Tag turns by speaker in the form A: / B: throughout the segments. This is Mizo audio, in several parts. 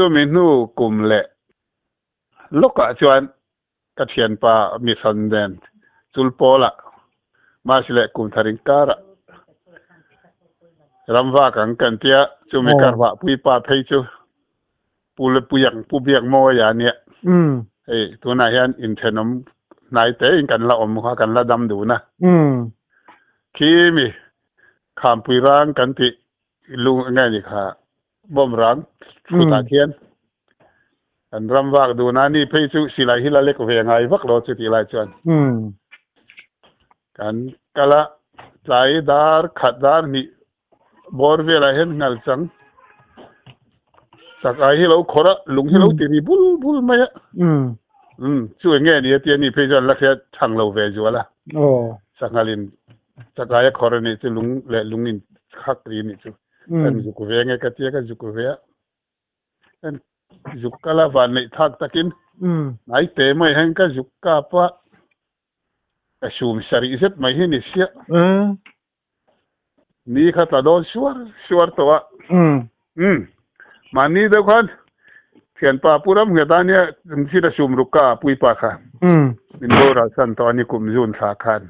A: Chumi hnu kum leh lawkah chuan ka thianpa mi hran nen chulpawlah March leh kum thar inkarah ramvak ang kan tia, chumi ka vahpui pa phei chu Pu Puiang Pu Biakmawia a nia. Hei tunah hian inthenawm hnai tein kan la awm kha kan la dam dun a. Khi mi Khampui rang kan tih lung nge ni kha bawm rang chhutah khian kan ram vak dun a, ni phei chu silai hi la lek ve ngai vak lo chutih lai chuan kan kal a, tlai dar khat dar hnih Bawr velah hian nghal chang chak ai hi lo khawrh a, lung hi lo ti ri bul bul mai a. Umm, chu eng nge ni a tia ni phei chuan la hriat thang lo ve zual a. Sanghalin chak ai a khawrh a nih chu lung leh lung in khak ri a nih chu. Kan zuk ve nge ka tia ka zuk ve a. Kan zuk kal a van neih thak takin hnai te mai hian ka zuk kap a. Ka sum sarih zet mai hi ni siah. Ni kha tla dawn suar suar tawh a. Umm. Mahni deuh khan thianpa Pu Ramnghet a nia thil a sum ruk ka puipa kha. Min boral san tawh a ni kum zun thla khan.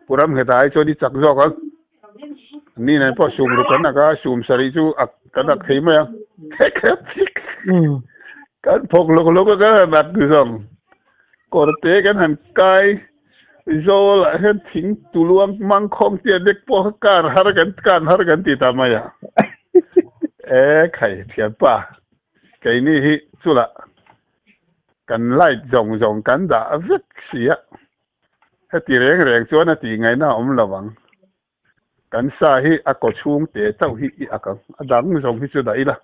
A: Pu Ramnghet a ai chuan i chak zawk ang. Ni nen pawh sum ruk kan ak a, sum sarih chu ak kan ak thei mai ang. Kan phawk lawk lawk a kan han ak zawng. Kawr te kan han kai. Zawl ah hian thing tuluang mangkhawng tia dek pawh kha kar har kan kan har kan ti ta mai a. E khai thianpa keini hi chulah kan light zawng zawng kan dah vek si a, heti reng reng chuan a tih ngaihna a awm lo ang. Kan sa hi a kaw chhung te chauh hi i ak ang, a dang zawng hi chu dah ila,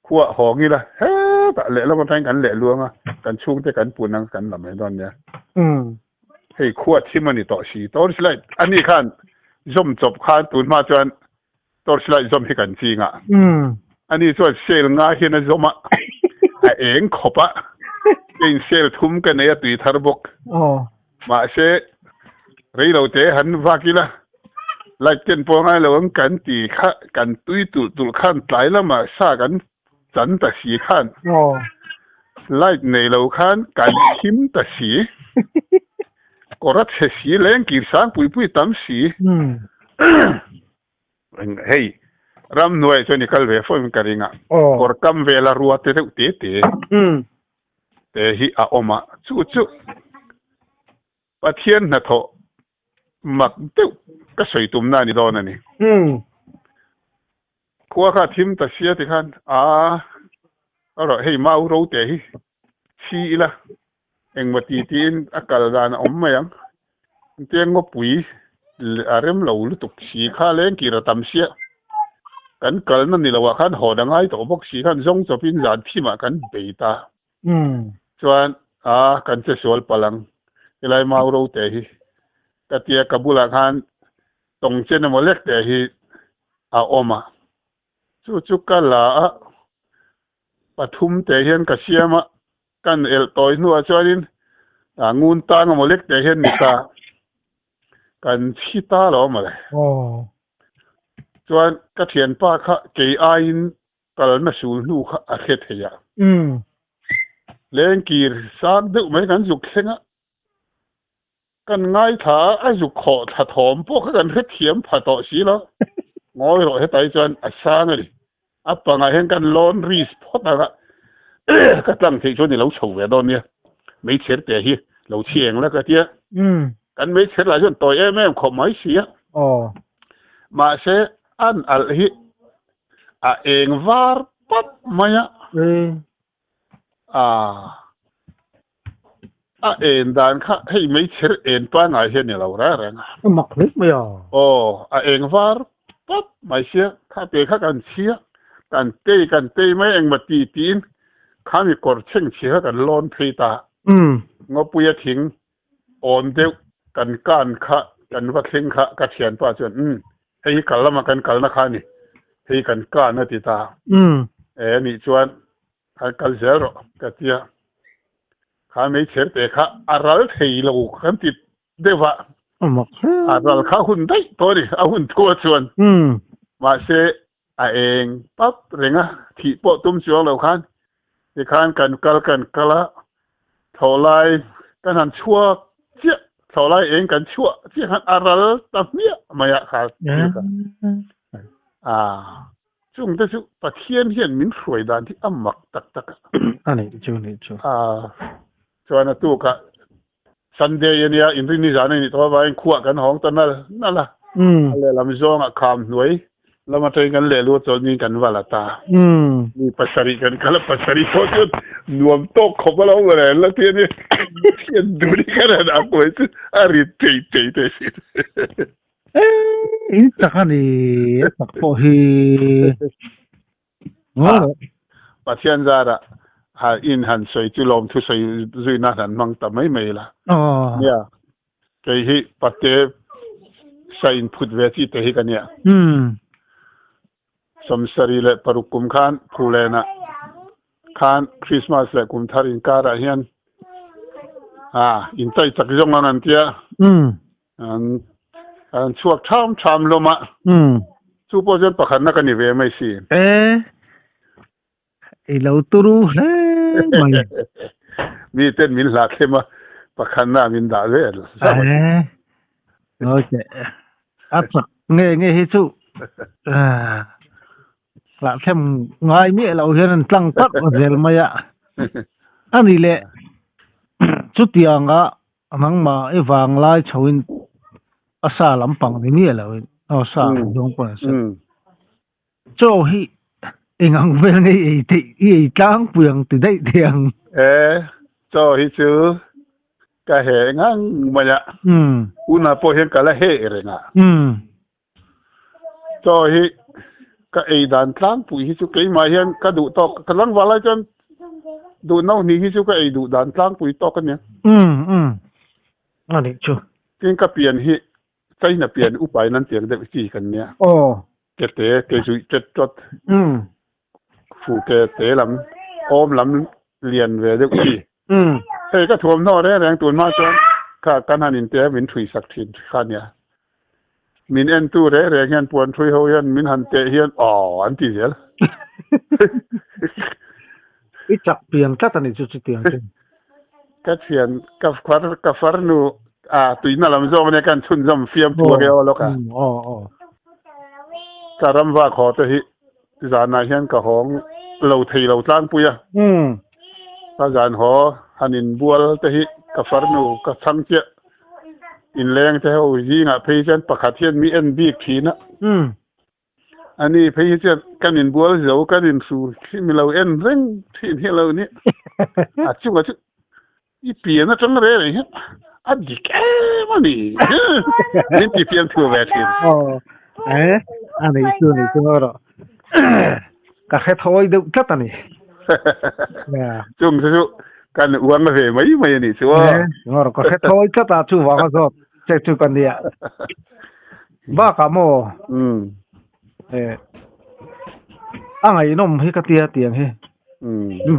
A: khuah hawng ila, hetah lehlam atangin kan leh luang a, kan chhungte kan pun ang kan la mai dawn nia. Hei khua thim a ni tawh si, torch light a ni khan zawm chawp khan tun hma chuan torch light zawm hi kan ching a, a ni chuan sale nga hian a zawm a, a eng khawp a, keiin sale thum ka nei a tui thar bawk. Mahse, rei lo te han vak ila, light ken pawh ngai lo ang kan ti kha, kan tui tulh tulh khan tlai lamah sa kan chan ta si khan, light nei lo khan kan thim ta si, kawr a chhe si leng kir sang pui pui tam si. Hei, ramhnuai chuan i kal ve fo in ka ring a, kawr kam vela rua te deuh te te. Te hi a awm a, chu chu Pathian hnathawh mak deuh ka sawi tumna a ni dawn a ni. Khua kha thim ta sia ti khan a erawh hei mau ro te hi chhi ila engmaw ti tiin a kal dan a awm mai ang. Engtia ngawpui a rem lo lutuk si kha leng kir a tam sia kan kalna ni loah khan hawn a ngai tawh bawk si khan zawng chawpin zan thimah kan bei ta. Chuan a kan che sual palh ang helai mau ro te hi ka tia ka bulah khan tawng chen emaw lek te hi a awm a chu chu ka la a pathum te hian ka siam a kan elh tawi hnuah chuanin a ngun tang emaw lek te hian ni ta kan chhi ta lo mawle. Chuan ka thianpa kha kei aiin kalna sul hnu kha a hre thei a. Lengkir sang deuh mai kan zuk thleng a, kan ngaithla a, a zuk khawh thla thawm pawh kha kan hrethiam pha tawh si lo. Ngawi rawh hetai chuan a sang a ni. A pangah hian kan lawn risk phawt ang a, ka tlang theih chuan i lo chho ve dawn nia, meichher te hi lo chhi eng la ka tia. Kan meichher lah chuan tawi em em khawp mai si a. Mahse an alh hi a eng var pap mai a. A a en dan kha hei meichher en pangai hian i lo reng reng a.
B: A mak hle mai a.
A: Aw, a eng var pap mai sia, kha te kha kan chhia, kan tei kan tei mai engmaw ti tiin khami kawr chheng chhi kha kan lawn phei ta. Ngawpuia thing awn deuh kan kan kha kan va thleng kha ka thianpa chuan umm hei hi kal lama kan kalna kha a ni, hei kan kan a ti ta. E nih chuan Kha kal zel rawh ka ti a, kha meichher te kha a ral thei lo kan ti deuh a, a ral kha hun daih tawh a ni, a hun thu a chuan. Mahse. A eng pap reng a, thih pawh tum chuang lo khan tikhan kan kal kan kal a, thlawhlai kan han chhuak chiah, thlawhlai eng kan chhuah chiah khan a ral ta hmiah mai a kha thil kha. A chung te chu Pathian hian min hruai dan hi a mak tak tak a.
B: A nih chu, nih chu.
A: A chuan a tukah Sunday a nia, inrinni zan a nih tawh avangin khuah kan hawng ta nal nal a. A lehlam zawngah kham hnuai lam atangin kan lehlu a chawlhniin kan va la ta. Mi pasarih kan kal a, pasarih pawh chuan nuam tawk khawp a lo awm reng la ti a ni. Thian dun hi ka rawn ak mai chu a ri tei tei teh si.
B: In chak a ni, a chak pawh hi.
A: Pathian zarah ha in han sawi chu lawmthu sawi zui nan han hmang ta mai mai la. Nia, kei hi pate sa in phut ve chi te hi ka nia. 76 kum khan Phulena khan Christmas leh kum thar inkarah hian a in chai chak zawng ang an tia. An an chhuak tham tham hlawm a. Chu pawh chuan pakhatna ka ni ve mai si.
B: E, i lo turu hle mai.
A: Mi ten min hlah thlem a, pakhatna min dah vel.
B: E, ngawi teh. A chak nge nge hi chu hlah thlem ngai miah lo hian an tlang tak zel mai a. A ni leh chutianga Nangmah i vanglai chhoin a sa lampang ni miah loin aw sa ang zawng pawh an sawi. Chaw hi eng ang vel nge i ei theih i ei tlangpui ang ti daih thei ang.
A: E, chaw hi chu ka heh ngang mai a, unah pawh hian ka la heh reng a. Chaw hi ka ei dan tlangpui hi chu keimah hian ka duh tawk ka tlangval lai chuan duh no hnih hi chu ka ei duh dan tlangpui tawk a nia.
B: Umm umm a nih chu.
A: Tin ka pian hi China pian upa in an tiang deuh chi kan nia.
B: Aw.
A: Ke te ke zuih tet tawt.
B: Umm.
A: Fu ke te lam awm lam lian ve deuh chi.
B: Umm.
A: Hei ka thuamhnaw reng reng tun hma chuan kha kan han inte a min thui sak thin kha nia. Min entu reng reng hian puan thui ho hian min han teh hian aw an ti zel.
B: I chak pian tlat a ni chu chutiang chu.
A: Ka thian ka far ka farnu a tuina lam zawk ania kan chhunzawm fiam thu a reu lawk a.
B: Aw aw.
A: Ka ram vak haw te hi Zanah hian ka hawng lo thei lo tlangpui a. Ka zan haw han inbual te hi ka farnu ka chhang chiah. Inleng te ho zingah phei chuan pakhat hian mi en bik thin a. Ani phei hi chuan kan inbual zo kan inhru khi mi lo en reng thin hi a lo ni. A chungah chu i pian atang reng reng hian a dik em a ni. Min ti fiam thu ve thin.
B: Aw, eh, a nei chu ni chu rawh. Ka hre thawi deuh tlat a ni.
A: Chung chu chu kan uang ve mai mai a ni chu aw.
B: Eh, ngawr ka hre thawi tlat a chu vang a zawt che chu ka nia. Bakah maw? Eh, a ngaihnawm hi ka tia tiang hi.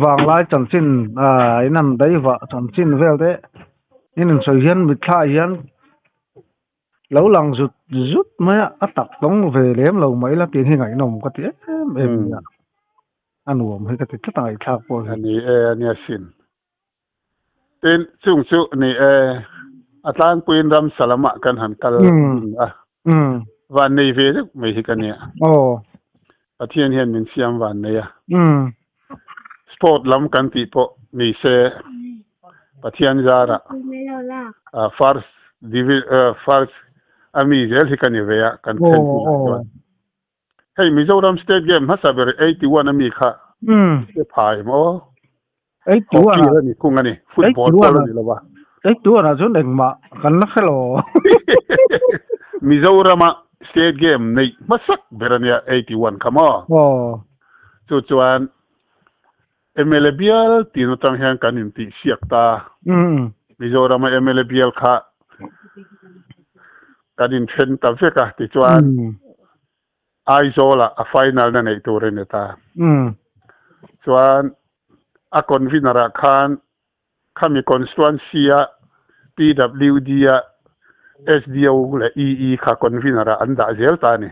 B: Vanglai chanchin ah in an daih vah chanchin vel te in in sawi hian mitthla hian lo lang zut zut mai a a tak tawng ve lem lo mai la tih hi ngaihnawm ka ti em em mai a a nuam hi ka ti tlat a ngaihthlak pawh
A: hi. A ni e a nia sin. Tin chung chu ni e a tlangpuiin ramsa lamah kan han kal a van nei ve deuh mai hi ka nia.
B: Aw.
A: Pathian hian min siam van nei a. Sport lam kan tih pawh ni se Pathian zarah first divi first a mi zel hi ka ni ve a kan thlen chinah chuan. Hei Mizoram State Game hmasa ber 81 a mi kha te phai maw?
B: 81
A: a ni kung a ni football pawh a ni lo va.
B: 81 ah chuan engmah kan la hre lo.
A: Mizorama State Game neih hmasak ber a nia 81 kha maw?
B: Aw.
A: Chu chuan MLA bial tin atang hian kan intihsiak ta. Mizorama MLA bial kha kan inthen ta vek a tichuan Aizawl-ah a final na neih tur a ni ta. Chuan a convener-ah khan khami constituency-a PWD-a SDO leh EE kha convener-ah an dah zel ta a ni.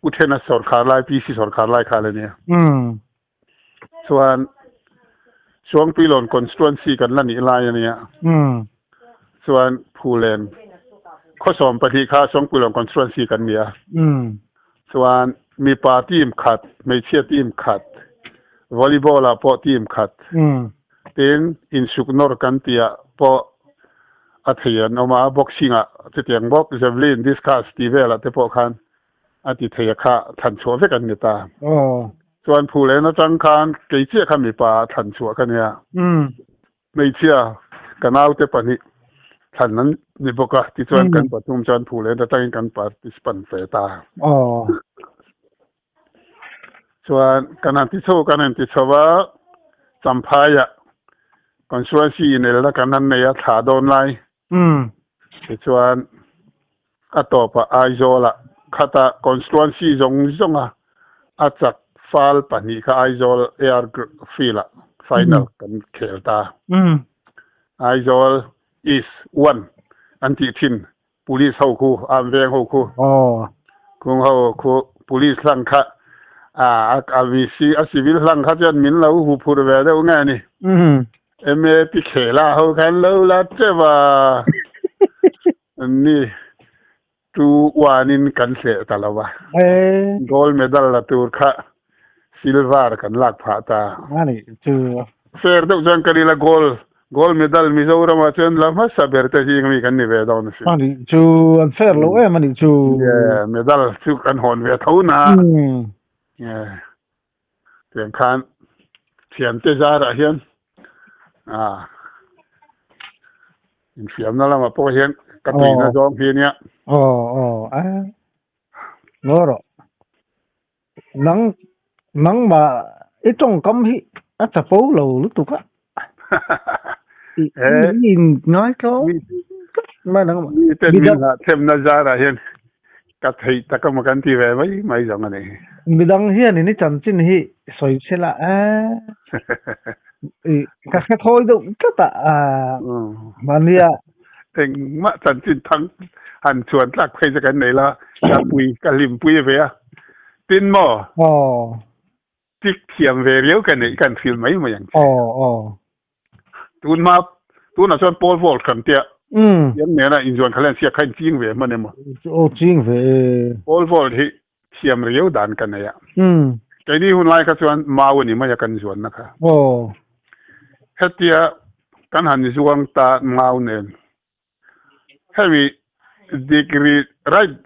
A: Pu Thena sawrkhar lai, PC sawrkhar lai kha la nia. Chuan Suangtuilawn constituency kan la nih lai a nia. Chuan Phulen khawsawm pahnih kha Suangtuilawn constituency kan ni a. Chuan mipa team khat, hmeichhia team khat, volleyball ah pawh team khat, tin insuk nawr kan tih ah pawh a thei an awm a, boxing ah chutiang bawk, javelin, discus tih velah te pawh khan a ti thei a kha thlan chhuah vek an ni ta. Chuan Phulen atang khan kei chiah kha mipa thlan chhuah ka nia. Hmeichhia ka naute pahnih thlan an ni bawk a, tichuan kan pathum chuan Phulen atangin kan participant ve ta. Chuan kan han ti chho kan han ti chho a, Champhaiah constituency inelna kan han nei a thla dawn lai. Tichuan a tawpah Aizawlah khata constituency zawng zawnga a chak fal pahnih kha Aizawl Air Field-ah final kan khel ta. Aizawl East One an tih thin Police ho khu, an veng ho khu, khung ho khu Police hlang kha a a civil hlang kha chuan min lo huphurh ve deuh nge ni. MAP khela ho khan lo la teuh a, ni 2-1 in kan hleh ta lo a. Gold medal la tur kha silver kan lak phah ta. Fair deuh chuan ka ril a gold gold medal Mizoram ah chuan la hmasa ber te hi mi kan ni ve dawn a si.
B: Ani chu an fair lo em ani chu.
A: Yeah, medal chu kan hawn ve tho na. Yeah. Tiang khan thiante zarah hian ah infiamna lamah pawh hian ka tuina zawng hi ania.
B: Aw aw a ngaw rawh nang nangmah i tawngkam hi a chapo lo lutuk a i in ngaithlawm mai nangmah
A: miten min hlahthemna zarah hian Ka theih tak emaw kan ti ve mai mai zawng a ni.
B: Midang hianin i chanchin hi sawi che la a, i ka hre thawi deuh tlat a, mahnia.
A: Engmah chanchin thang han chuan tlak phei che kan nei la, ka pui ka hlimpui ve a. Tin maw?
B: Aw.
A: Tik thiam ve riau ka neih kan hrilh mai mai ang
B: che. Aw aw.
A: Tun hma tunah chuan Paul Vault kan tia. Tiang nena inzuan kha hian siak kha in ching ve hman emaw?
B: Aw ching ve e.
A: Paul Vault hi thiam riau dan ka nei a. Keini hun lai kha chuan mau a ni mai a kan zuanna kha.
B: Aw.
A: Hetia kan han zuang ta mau nen hemi degree right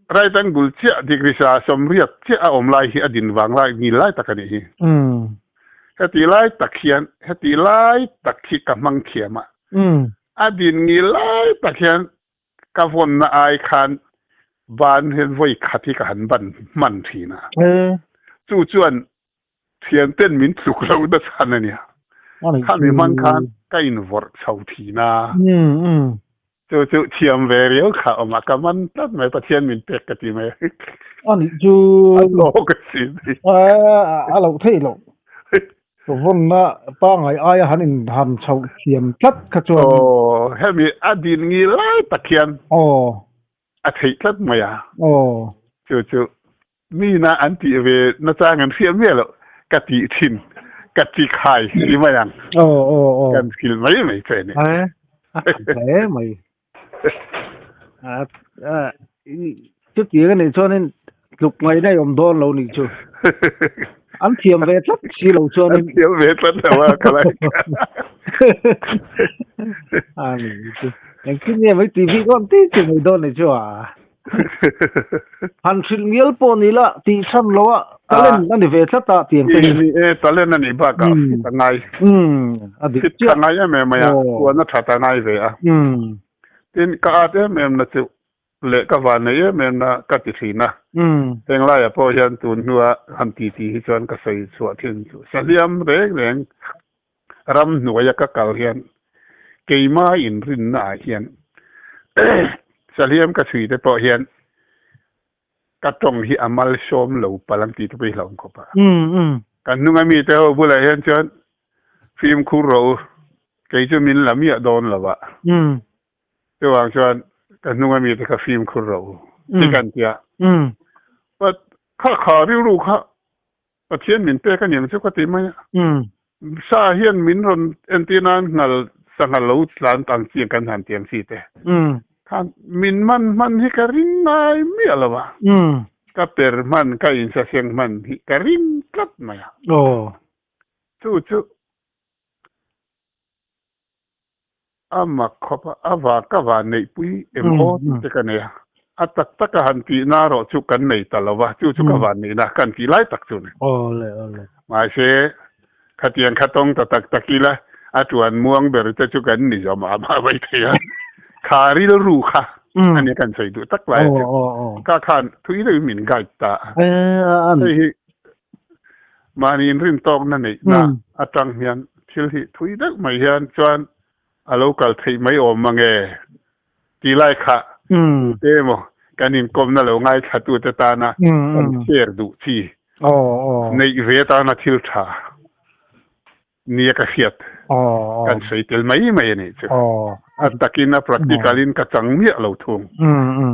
A: Right angle chiah degree sa sawmriat chiah a awm lai hi a din vang lai ngil lai tak a nih hi. Heti lai tak hian heti lai tak hi ka hmang thiam a. A din ngil lai tak hian ka vawnna ai khan ban hian vawi khat hi ka han ban hman thin a. Chu chuan thianten min tluk lo na chhan a nia. Khami hman khan ka invawrh chho thin a. Chu chu thiam ve riau kha awm a, ka man tlat mai, Pathian min pek ka ti mai.
B: A nih chu.
A: A lo ka si ni.
B: A loh theih loh. Vawnna pangai aia han in han chhoh thiam tlat kha chuan.
A: Aw, hemi a din ngil lai tak hian.
B: Aw.
A: A theih tlat mai a.
B: Aw.
A: Chu chu Mina an tih ve nachang an hriat miah loh, ka tih thin, ka ti khai ti mai ang.
B: Aw aw aw.
A: Kan hrilh mai mai che ni.
B: A a tha hle mai. A a chutiang a nih chuanin tluk ngaihna i awm dawn lo nih chu. An thiam ve tlat si lo chuanin.
A: An thiam ve tlat lo a ka lai.
B: A nih chu. Engtin nge mai tih bik dawn ti ti mai dawn nih chu a. Han hrilh ngial pawh ni la tih chhan lo a talent a ni ve tlat a tiang te hi.
A: Ni e talent a nih bakah fit a ngai.
B: A dik
A: chiah. Fit a ngai em em mai a, chuan a that a ngai ve a. Tin ka at em em na chu leh ka van nei em em na ka ti thin a. Heng laiah pawh hian tun hnua han ti ti hi chuan ka sawi chhuah thin chu sahliam reng reng ram hnuaia ka kal hian keima inrinna ah hian sahliam ka chhui te pawh hian ka tawng hi a malsawm lo palh ang tih te pawh hi hlauhawm khawp a. Kan hnunga mite ho bulah hian chuan fimkhur rawh u, kei chu min la miah dawn lo a. Chuvang chuan ka hnunga mite kha fimkhur rawh u ti kan ti a. Kha kha rilru kha Pathian min pek a niang chu ka ti mai a. Sa hian min rawn entir nan nghal sanghal lo tlan ang chi ang kan han ti ang chi te. Khan min man hman hi ka ring ngai miah lo a. Ka per hman, ka insaseng hman hi ka ring tlat mai a. Chu chu a mak khawp a, a va ka van neihpui em aw tih te ka nei a, a tak tak a han tih na erawh chu kan nei ta lo va, chu chu ka van neihna kan tih lai tak chu a ni. Mahse, khatiang kha tawng ta tak tak ila, a tuan muang ber te chu kan ni zawm ah mah mai thei a, kha rilru kha a nia kan sawi duh tak lai a chu. Ka khan thui deuhin min guide ta a, hei hi Mahni inrintawkna neihna atang hian thil hi thui deuh mai hian chuan a lo kal theih mai awm mang e tih lai kha tute emaw kan inkawmna lo ngaithlatute tana kan share duh chi neih ve atana thil tha nia ka hriat kan sawi tel mai mai a nih chu. A takin a practical in ka chang miah lo thung.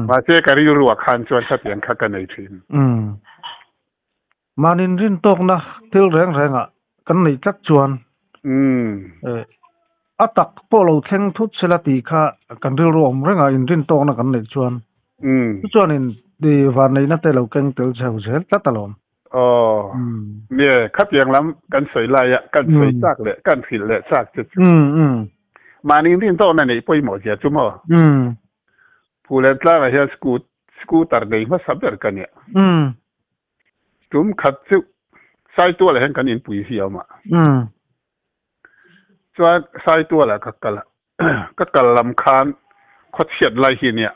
A: Mahse ka rilruah khan chuan khatiang kha ka nei thin.
B: Mahni rin tawkna thil reng rengah kan neih tlat chuan a tak pawh lo thleng thut sela tih kha kan rilru awm rengah inrin tawkna kan neih chuan chu chuanin vanneihna te lo keng tel chho zel tlat alawm.
A: Aw, nge khatiang lam kan sawi laia kan sawi chak leh kan hrilh leh chak che chu. Mahni inrin tawkna neih pawimawh zia chu maw? Phulen tlangah hian scooter nei hmasa ber ka nia. Tum khat chu Saitualah hian kan inpui hi a awm a. Chuan Saitualah ka kal a, ka kal lam khan khawchhiat lai hi nia.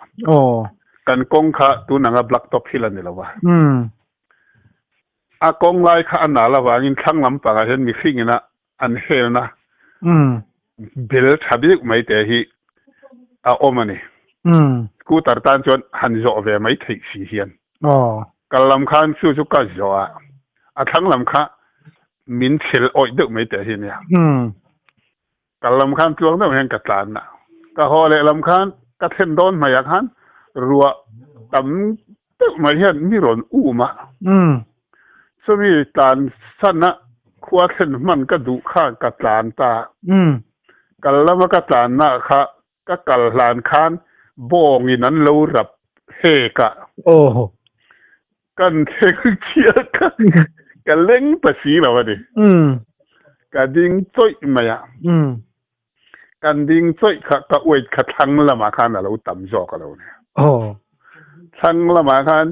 A: Kan kawng kha tun anga black top hi la ni lo va. A kawng lai kha a nal avangin thlang lampangah hian mihring ina an helna bel tha bik mai te hi a awm a ni. Scooter tan chuan han zawh ve mai theih si hian. Kal lam khan chu chu ka zawh a, a thlang lam kha min thil awih deuh mai te hi a nia. Kal lam khan tluang deuh hian ka tlan a, ka haw leh lam khan ka thlen dawn hmaiah khan ruah tam deuh mai hian mi rawn um a. Chumi tlan san a khua thlen hman ka duh kha ka tlan ta. Kal lama ka tlanna kha ka kal hlan khan bawngin an lo rap hek a. Kan thleng chiah kha ka leng ta si lo a ni. Ka ding chawih mai a. Kan ding chawih kha ka weight kha thlang lamah khan a lo tam zawk a lo ni. Thlang lamah khan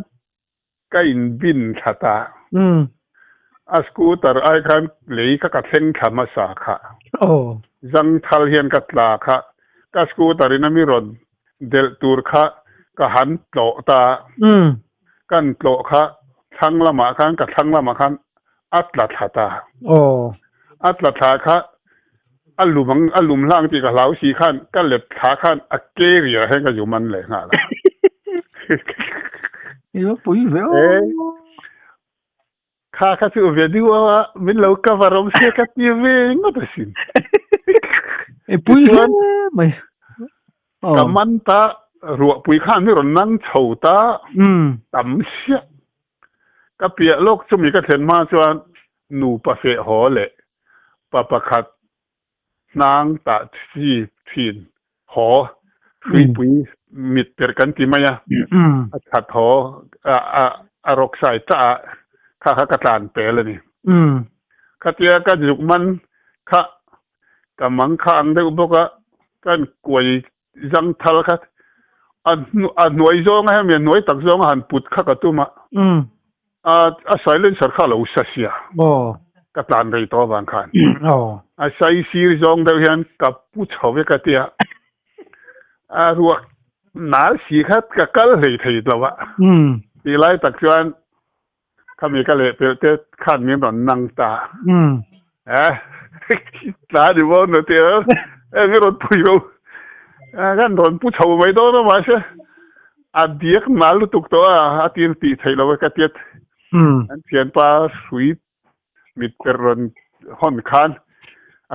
A: ka inbin thla ta. A scooter ai khan lei kha ka thleng thla hmasa kha. Zangthal hian ka tla kha. Ka scooter in a mi rawn delh tur kha ka han tlawh ta. Kan tlawh kha thlang lamah khan ka thlang lamah khan a tla thla ta. A tla thla kha a lum ang a lum hlang tih ka hlau si khan ka let thla khan a carrier ah hian ka zu man leh nghal a.
B: I va pui ve aw.
A: Kha kha chu video a min lo cover awm se ka ti ve ngawt asin.
B: I pui hle mai.
A: Ka man ta ruahpui khan mi rawn nang chho ta tam siah. Ka piah lawk chumi ka thlen hma chuan nupa feh haw leh pa pakhat hnang tah chi thin haw hruipui mit perh kan ti mai a, a that haw a rawk sai tah ah kha kha ka tlan pel a ni. Khatia ka zuk man kha ka mang kha ang deuh bawk a, kan kuai Zangthal kha a a hnuai zawnga hemi a hnuai tak zawnga han put kha ka tum a, a a silencer kha a lo sa sia, ka tlan rei tawh avang khan a sai sir zawng deuh hian ka pu chho ve ka tia, a ruak nal si kha ka kal hlei thei lo a, tih lai tak chuan Khami ka leh pelh te khan min rawn nang ta. Eh, tla ni maw na ti a, eh min rawn pui ro. Kan rawn pu chho mai dawn a mahse a diak nal lutuk tawh a, a tir tih theih lo ka tiat. An thianpa hrui mit per rawn hawn khan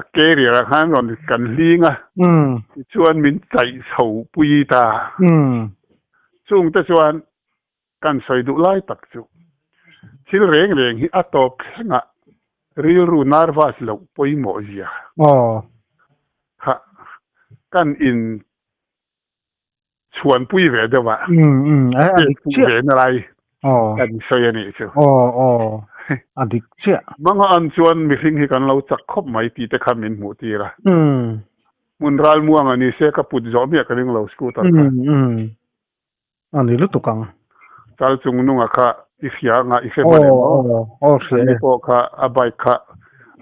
A: a carrier ah khan rawn kan hling a, tichuan min chaih chho pui ta. Chungte chuan Kan sawi duh lai tak chu. Thil reng reng hi a tawp thlengah rilru nervous loh pawimawh zia.
B: Aw.
A: Kha kan in chhuanpui ve deuh a.
B: Um um a
A: Chet
B: dik
A: fuh
B: chiah.
A: ve na lai
B: Aw.
A: kan sawi a nih chu.
B: Aw aw a dik chiah.
A: Manga an chuan mihring hi kan lo chak khawp mai tih te kha min hmuh tir a.
B: Um.
A: Hmun ral muang a ni se ka put zawh miah ka ring lo scooter kha.
B: Um um a ni lutuk ang.
A: Chal chung nunga kha i hria anga i hre hman em
B: Aw
A: aw?
B: aw aw hria
A: Ani
B: e.
A: pawh kha a bike kha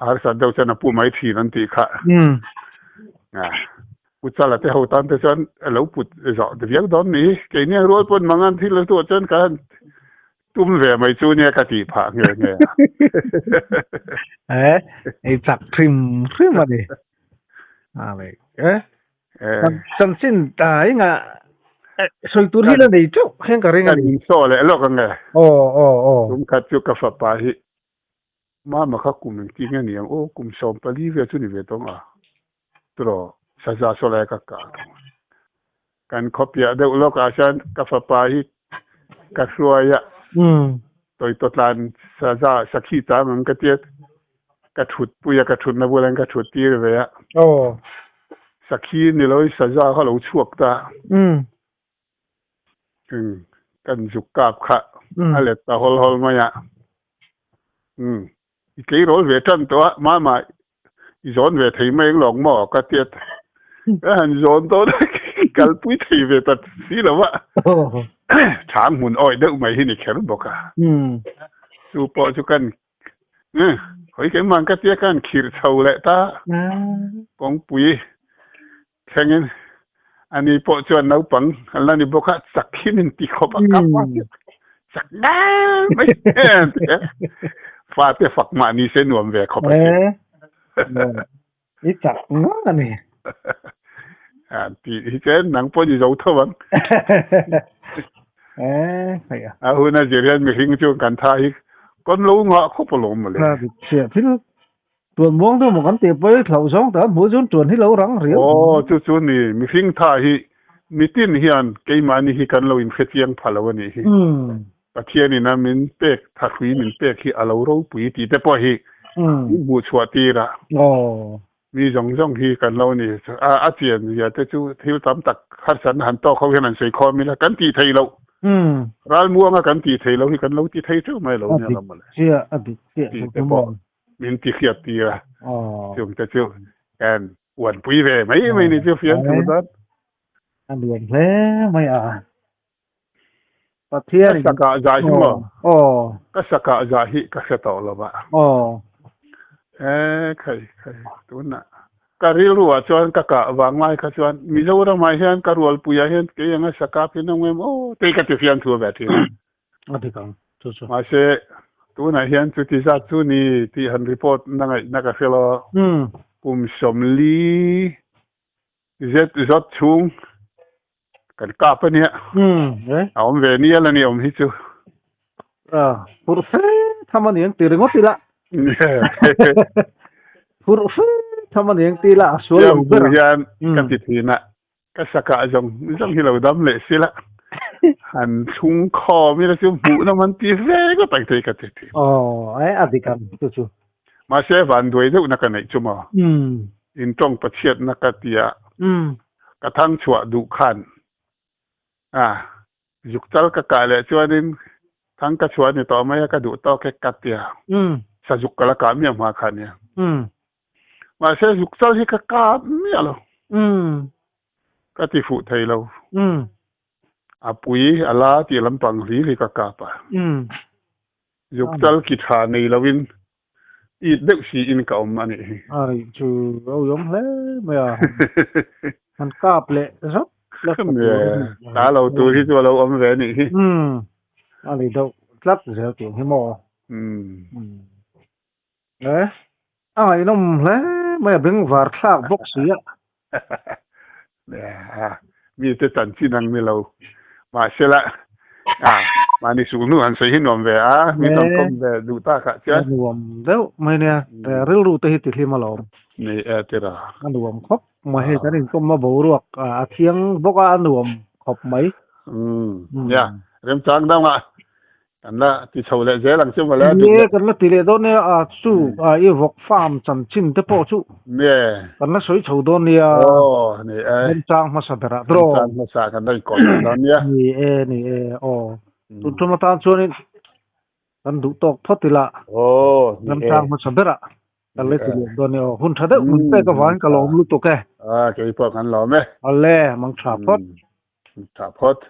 A: a harsat deuh chuan a pu mai thin an tih kha.
B: Um.
A: A Pu Chala te ho tan te chuan a lo put zawh ta viau dawn ni. Keini ang rual pawn mangan thil a tuah chuan ka han tum ve mai chu nia ka tih phah nghe nghe a.
B: E, ei chak hrim hrim a ni. A le e. Chanchin ta inga sawi tur hi la nei teuh hian ka ring a
A: ni.
B: Kan
A: insaw leh lawk ang e.
B: Aw aw aw.
A: Tum khat chu ka fapa hi mama kha kum engtin nge ni ang aw kum 14 vel chu ni ve tawng a. Turaw, saza saw lai ka kah thung. Kan khawpiah deuh lawkah chuan ka fapa hi ka hruai a, tawitawtlan saza sakhi chang ang ka tia, ka thut pui a, ka thutna bulah hian ka thut tir ve a. Sakhi ni loin saza kha lo chhuak ta. Kan zuk kap kha a let ta hawl hawl mai a. I tleirawl ve tan tawh a, mama i zawn ve thei mai ang lawng maw ka ti a, ka han zawn dawn a kalpui thei ve ta si lo a, chhang hmun awih deuh mai hi ni kher bawk a, chu pawh chu kan hawi keimah ka tia ka han khirh chho leh ta, kawngpui thlengin ani pawh chuan naupang an la ni bawk a, chak hi min ti khawp a, ka pa chu chak ngai mai em ti a, fate fak mah ni se nuam ve khawp a si.
B: I chak ngang a ni.
A: A ti hi chuan nang pawh ni zo tho ang. A hun a zir hian mihring chu kan tha hi kawn lo nghah khawp alawm mawle.
B: Thil Tuan muang deuh maw kan tih pawh i thlauh zawng tak hmuh chuan tuan hi lo rang riau.
A: Aw chu chu ni, mihring tha hi mitin hian keimahni hi kan lo inhre chiang pha lo a nih hi. Pathianin a min pek thahrui min pek hi a lo ropui tih te pawh hi min hmuh chhuah tir a. Mi zawng zawng hi kan lo ni. A chian zia te chu thil tam tak harsatna han tawk ho hian an sawi khawm ila kan tih theih loh. Ral muanga kan tih theih loh hi kan lo ti thei teuh mai lo nia lo mawle.
B: A dik chiah, a dik chiah
A: tih te pawh. Min ti hriat tir a, chung te chu kan uanpui ve mai mai ni chu fiam thu dan.
B: A nuam hle mai a. Pathian
A: Ka sakah zah hi maw? Ka sakah zah hi ka hre tawh lo va. E khai khai tunah ka rilru ah chuan ka kah vang lai kha chuan Mizoram ah hian ka rualpui ah hian kei anga sakap hi an awm em aw tei ka ti fiam thu ve thin a.
B: A dik ang chu chu.
A: Mahse, tunah hian chuti zat chu ni tih han report na ngaihna ka hre lo. Kum 40 zet zawt chhung kan kap a nia. A awm ve nial a ni awm hi chu.
B: A, phurh fe tham a ni ang ti ringawt ila. Phurh fe tham a ni ang ti ila a sual lo ber
A: ang. Hian ka ti thin a, Ka sakah zawng zawng hi lo dam leh sila han thlung khawm ila chu hmuh na man ti ve ngawt ang thei ka ti thin.
B: Aw, e a dik ang chu chu.
A: Mahse van duai deuh na ka neih chu maw? In tawng pachhiat na ka tia ka thang chhuah duh khan a zuk chal ka kah leh chuanin thang ka chhuah ni tawh mai a ka duh tawk e ka tia sazuk ka la kah miah hma kha nia. Mahse zuk chal hi ka kap miah lo. Ka ti fuh thei lo. A pui a la tih lampang hlir hi ka kap a. Zuk chal ki tha nei loin it deuh siin ka awm a nih hi.
B: A nih chu a uiawm hle mai a. Han kap leh zauh la ka tur a ni.
A: Ta lo tur hi chu a lo awm ve a nih hi.
B: A ni deuh tlat zel tih hi maw. E, a ngaihnawm hle mai a bengvar thlak bawk si a.
A: Mite chanchin ang ni lo. Mahsela, a, mahni sulhnu han sawi hi nuam ve a, mi rawn kawm ve duh tak ah chuan.
B: A nuam deuh mai nia, rilru te hi ti hlim alawm.
A: Ni e tira.
B: A nuam khawp mai hei kan inkawmna boruak a thiang bawk a, a nuam khawp mai.
A: Umm, nia, remchang dangah. Kan la ti chho leh zel ang chu mawle a
B: Ni
A: duh
B: e,
A: leh.
B: kan la ti leh dawn nia, a chu a i vawk farm chanchin te pawh chu
A: Ni e.
B: kan la sawi chho dawn nia.
A: Aw, ni e.
B: Remchang hmasa berah draw.
A: Remchang hmasa kan la inkawm leh dawn nia.
B: Ni e, ni e, aw. Tun tum atan chuanin kan duh tawk phawt ila.
A: Aw, ni e.
B: Remchang hmasa berah kan la ti leh dawn nia aw. Hun tha deuh min pek avangin ka lawm lutuk e.
A: A, keipawh kan lawm e.
B: Awle, mang tha phawt.
A: Tha phawt.